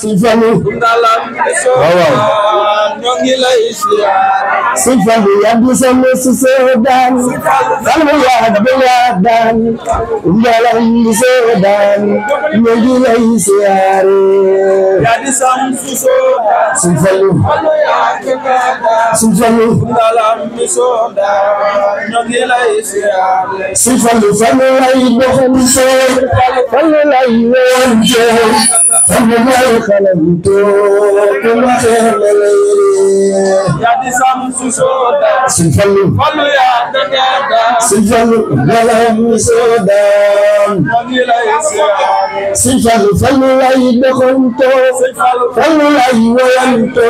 Sëñ Fallu waaw ñoo ngi lay siyaar Sëñ Fallu yaa di sama daan Fallu yaa daan ndalam di daan ñoo ngi lay siyaar yaa di sam daan Sëñ Fallu Sëñ Fallu ndalam di daan ñoo ngi lay siyaar Sëñ Fallu Fallu lay doxante Fallu lay wonte Fallu lay xalamto ku ma xeemale yaa di sam daan Sëñ Fallu Fallu yaa daan Sëñ Fallu ndalam di daan ñoo ngi lay siyaar Sëñ Fallu Fallu lay doxante Fallu lay wonte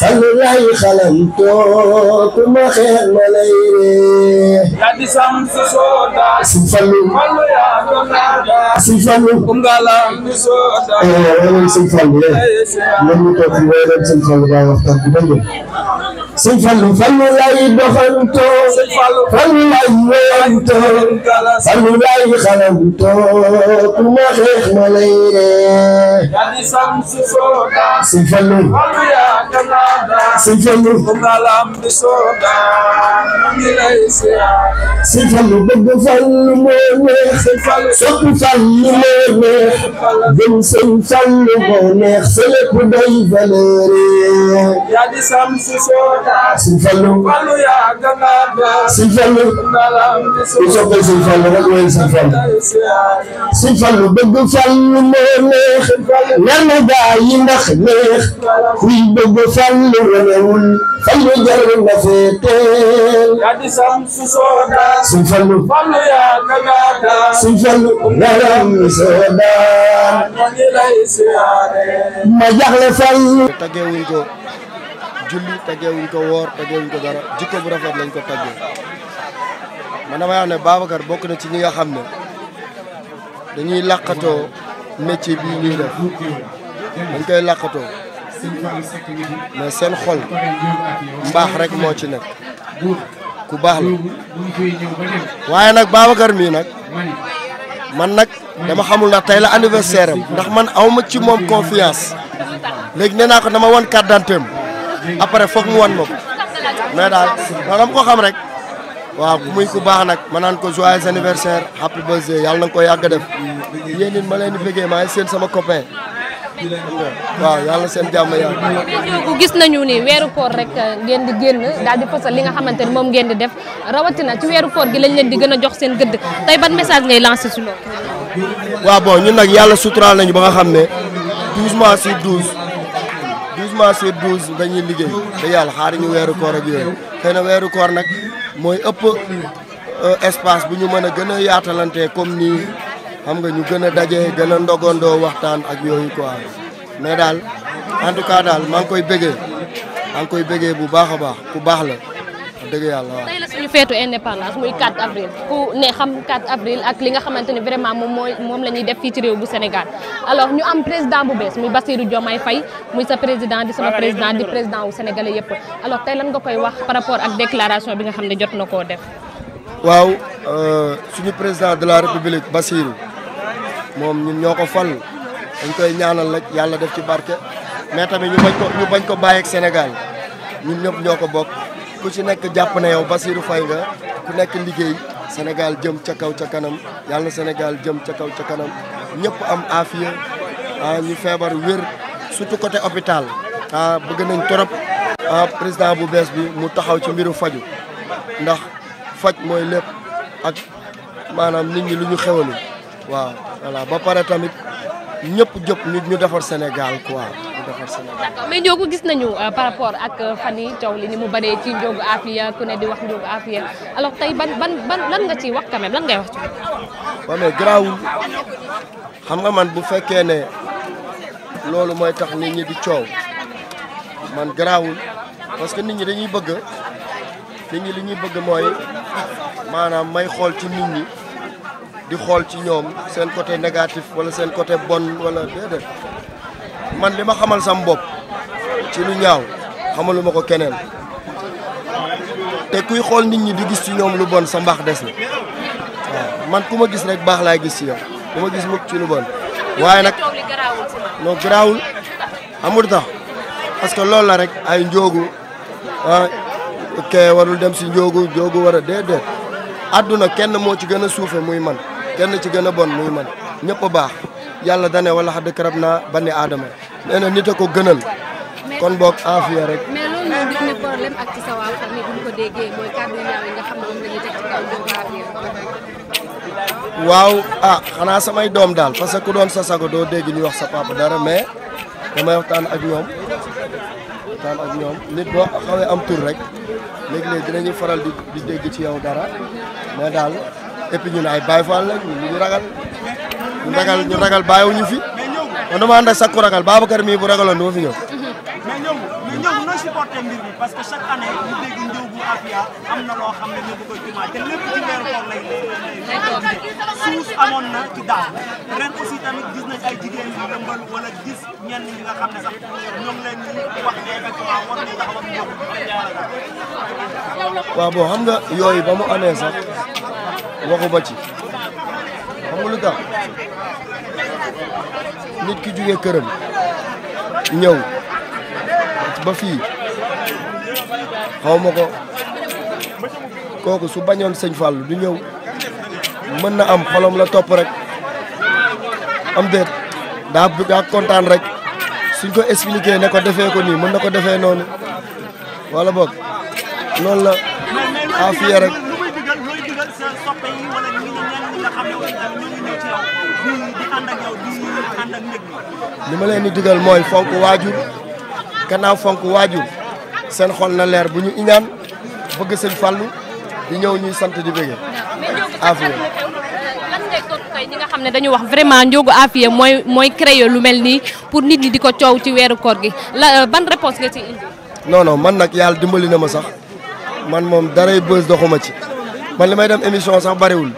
Fallu lay xalamto ku ma xeemale yaa di sam daan Sëñ Fallu Fallu yaa daan Sëñ Fallu ndalam di daan Sëñ Fallu ñoom ñu toog fi wéy leen Sëñ Fallu ba waxtaan bi dëgg Sëñ Fallu Fallu lay doxanto Fallu lay wéyanto Fallu lay xalanto ku ma xeex ma lay ree yaa di sam daan Sëñ Fallu Fallu yaa daan Sëñ Fallu ndalam di daan ñoo ngi lay siyaar Sëñ Fallu bëgg Fallu moo neex soppi Fallu moo neex gëm Sëñ Fallu moo neex sa lépp day valeur yaa di sam daan Sëñ Fallu Fallu yaa daan Sëñ Fallu ndalam di ku soppal Sëñ Fallu rek mooy Sëñ Fallu Sëñ Fallu bëgg Fallu moo neex nana gaa yi ndax neex kuy bëgg Fallu wanewul Fallu jar na feeteel yaa di sam daan Sëñ Fallu Fallu yaa daan Sëñ Fallu ngaram soo daan ñoo ngi lay siyaar ma jaxle Fallu taggeewuñ ko julli taggeewuñ ko woor taggeewuñ ko dara jikko bu rafet lañ ko taggee man dama wax ne Babacar bokk na ci ñi nga xam ne dañuy làqatoo métier bii ñuy def dañ koy làqatoo mais seen xol mbaax rek moo ci nekk ku baax la waaye nag Babacar mii nag man nag dama xamul ndax tey la anniversaire am ndax man awma ci moom confiance léegi nee naa ko dama wan carte d'identité am après foog mu wan ma ko mais daal dama ko xam rek waaw muy ku baax nag ma naan ko joyeux anniversaire happy birthday yàlla na nga ko yàgg def yéen it ma leen di bëggee maa ngi seen sama copain waaw yàlla seen jàmm yàlla. ku gis nañu ni weeru koor rek ngeen di génn daal di fësal li nga xamante ni moom ngeen di def rawatina ci weeru koor gi lañ leen di gën a jox seen gëdd tey ban message ngay lancé si loolu. waaw bon ñun nag yàlla suturaal nañu ba nga xam ne 12 mois sur 12 12 mois sur 12 dañuy liggéey te yàlla xaar ñu weeru koor ak yooyu xëy na weeru koor nag mooy ëpp espace bu ñu mën a gën a yaatalante comme nii xam nga ñu gën a daje gën a ndogandoo waxtaan ak yooyu quoi mais daal en tout cas daal maa ngi koy bëggee bu baax a baax ku baax la dëgg yàlla waaw. tey la suñu feetu indépendance muy 4 avril ku ne xam 4 avril ak li nga xamante ni vraiment moom la ñuy def fii ci réew bu Sénégal alors ñu am président bu bees muy Bassirou Diomaye Faye muy sa président di sama président di président wu Sénégalais yëpp alors tey lan nga koy wax par rapport ak déclaration bi nga xam ne jot na koo def. waaw suñu président de la république Bassirou moom ñun ñoo ko fal dañ koy ñaanal rek yàlla def ci barke mais tamit ñu bañ ko bàyyi ak Sénégal ñun ñëpp ñoo ko bokk. ku ci nekk jàpp na yow Bassirou Faye nga ku nekk liggéey Sénégal jëm ca kaw ca kanam yàlla na Sénégal jëm ca kaw ca kanam ñëpp am aafiya ñu feebar wér surtout côté hôpital bëgg nañ trop président bu bees bi mu taxaw ci mbiru faju ndax faj mooy lépp ak maanaam nit ñi lu ñu xewalu waaw voilà ba pare tamit ñëpp jëpp ñu defar Sénégal quoi. mais Ndiogou gis nañu par rapport ak fan yi coow li ni mu bëree ci Ndiogou Afia ku ne di wax Ndiogou Afia alors tey ban lan nga ciy wax quand même lan ngay wax ci. waaw mais garaawul xam nga man bu fekkee ne loolu mooy tax nit ñi di coow man garaawul parce que nit ñi dañuy bëgg li ñuy bëgg mooy maanaam may xool ci nit ñi di xool ci ñoom seen côté négatif wala seen côté bon wala déedéet. man li ma xamal sam bopp ci lu ñaaw xamaluma ko keneen te kuy xool nit ñi di gis ci ñoom lu bon sa mbaax des na waaw man ku ma gis rek baax laay gis ci yow ku ma gis mukk ci lu bon waaye nag non garaawul amul tax parce que loolu la rek ay njóogu kee warul dem si njóogu war a déedéet àdduna kenn moo ci gën a suufe muy man kenn ci gën a bon muy man ñëpp a baax yàlla dane wala xadd karab naa bani aadama nee na nit a ko gënal kon boog aafiya rek. mais loolu noonu di indi problème ak ci sa waa famille bu ñu ko déggee mooy kàddu yu ñaaw yi nga xam ne moom la ñuy teg ci kaw Ndiogou Afia. waaw xanaa samay doom daal parce que ku doon sa sago doo dégg ñu wax sa papa dara mais damay waxtaan ak ñoom nit boo xawee am tur rek léegi-léegi dinañuy faral di dégg ci yow dara mais daal et puis ñun ay Baye Fall lañ ñu ragal bàyyiwuñu fi man dama ànd ak sakku ragal Babacar mii bu ragaloon du ma fi ñëw. mais Ndiogou nooy supporté mbir mi parce que chaque année ñu dégg Ndiogou Afia am na loo xam ne ñu bëgg a jumaa te lépp ci weeru koor lay suus amoon na ci daaw ren aussi tamit gis nañ ay jigéen yu lëmbal wala gis ñenn ñi nga xam ne sax ñoom leen ñu wax ne effectivement war nañ taxawal Ndiogou waaw bon xam nga yooyu ba mu amee sax waxu ba ci xam nga lu tax nit ki jógee këram ñëw ba fii xaw ma ko kooku su bañoon sëñ Fallou du ñëw mën na am xolom la topp rek am déet daa kontaan rek suñ ko expliqué ne ko defee ko nii mën na ko defee noonu wala boog loolu la Afia rek. li ma leen di digal mooy fonk waajur gannaaw fonk waajur seen xol na leer bu ñu iñaan bëgg sëñ Fallou di ñëw ñuy sant di bëgge Afia. lan ngay tontu tey ñi nga xam ne dañu wax vraiment Ndiogou Afia mooy créer lu mel nii pour nit ñi di ko coow ci weeru koor gi la ban réponse nga ci indi. non man nag yàlla dimbali na ma sax man moom daray bës doxuma ci man li may dem émission sax bariwul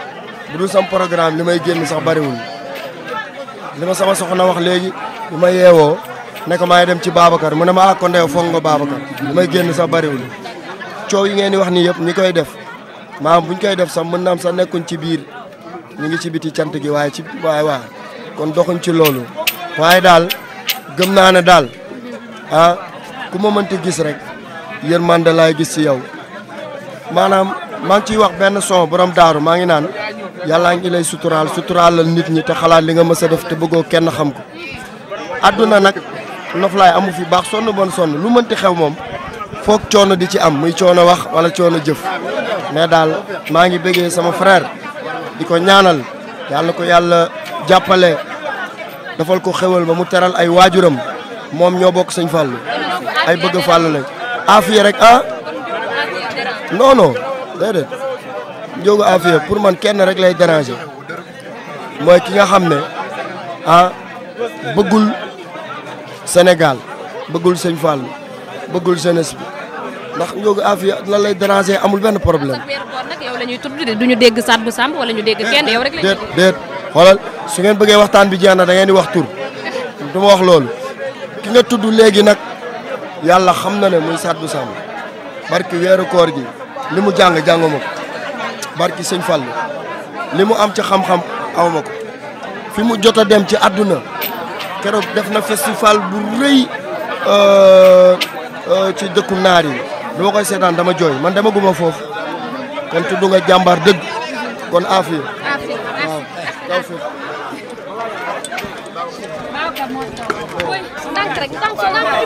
bu dul sam programme li may génn sax bariwul li ma sama soxna wax léegi li ma yeewoo ne ko maay dem ci Babacar mu ne ma ko ndew foog nga Babacar li may génn sax bariwul coow yi ngeen di wax nii yëpp ñi koy def maam buñ koy def sax mën na am sax nekkuñ ci biir ñu ngi ci biti cant gi waaye kon doxuñ ci loolu waaye daal gëm naa ne daal ku ma mënti gis rek yërmande laay gis ci yow maanaam maa ngi ciy wax benn son borom daaru maa ngi naan yàllaa ngi lay suturaalal nit ñi te xalaat li nga mës a def te bëggoo kenn xam ko adduna nag noflaay amu fi baax sonn bon sonn lu mënti xew moom foog coono di ci am muy coono wax wala coono jëf mais daal maa ngi bëggee sama frère di ko ñaanal yàlla ko yàlla jàppale dafal ko xewal ba mu teral ay waajuram moom ñoo bokk sëñ Fallou ay bëgg Fallou lañ Afia rek non déedéet Ndiogou Afia pour man kenn rek lay déranger mooy ki nga xam ne bëggul Sénégal bëggul sëñ Fallou bëggul jeunesse bi ndax Ndiogou Afia lan lay déranger amul benn problème. yow la ñuy tudd du ñu dégg Sadou Samb wala ñu dégg kenn yow rek la ñuy déet xoolal su ngeen bëggee waxtaan bi jeex na da ngeen di wax tur du ma wax loolu ki nga tudd léegi nag yàlla xam na ne muy Sadou Samb barki weeru koor gi li mu jàng ma ko barki sëñ Fallou li mu am ci xam-xam aw ma ko fi mu jot a dem ci àdduna keroog def na festival bu rëy ci dëkku naar yi dama koy seetaan dama jooy man dama guma foofu kon tudd nga jàmbaar dëgg kon Afia waaw taw fi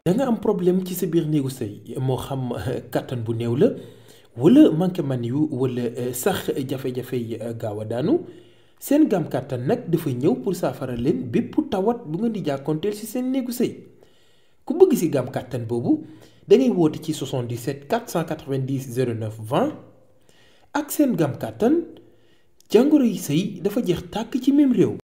da nga am problème ci sa biir néegu sëy moo xam kattan bu néew la wala manqué man yu wala sax jafe-jafe yi gaaw a daanu seen gam kattan nag dafa ñëw pour saafara leen bépp tawat bu nga di jàkkoonteel ci seen néegu sëy ku bëgg ci gam kattan boobu da ngay woote ci 77 490 09 20 ak seen gam kattan jàngoro yi sëy dafa jeex tàkk ci même réew.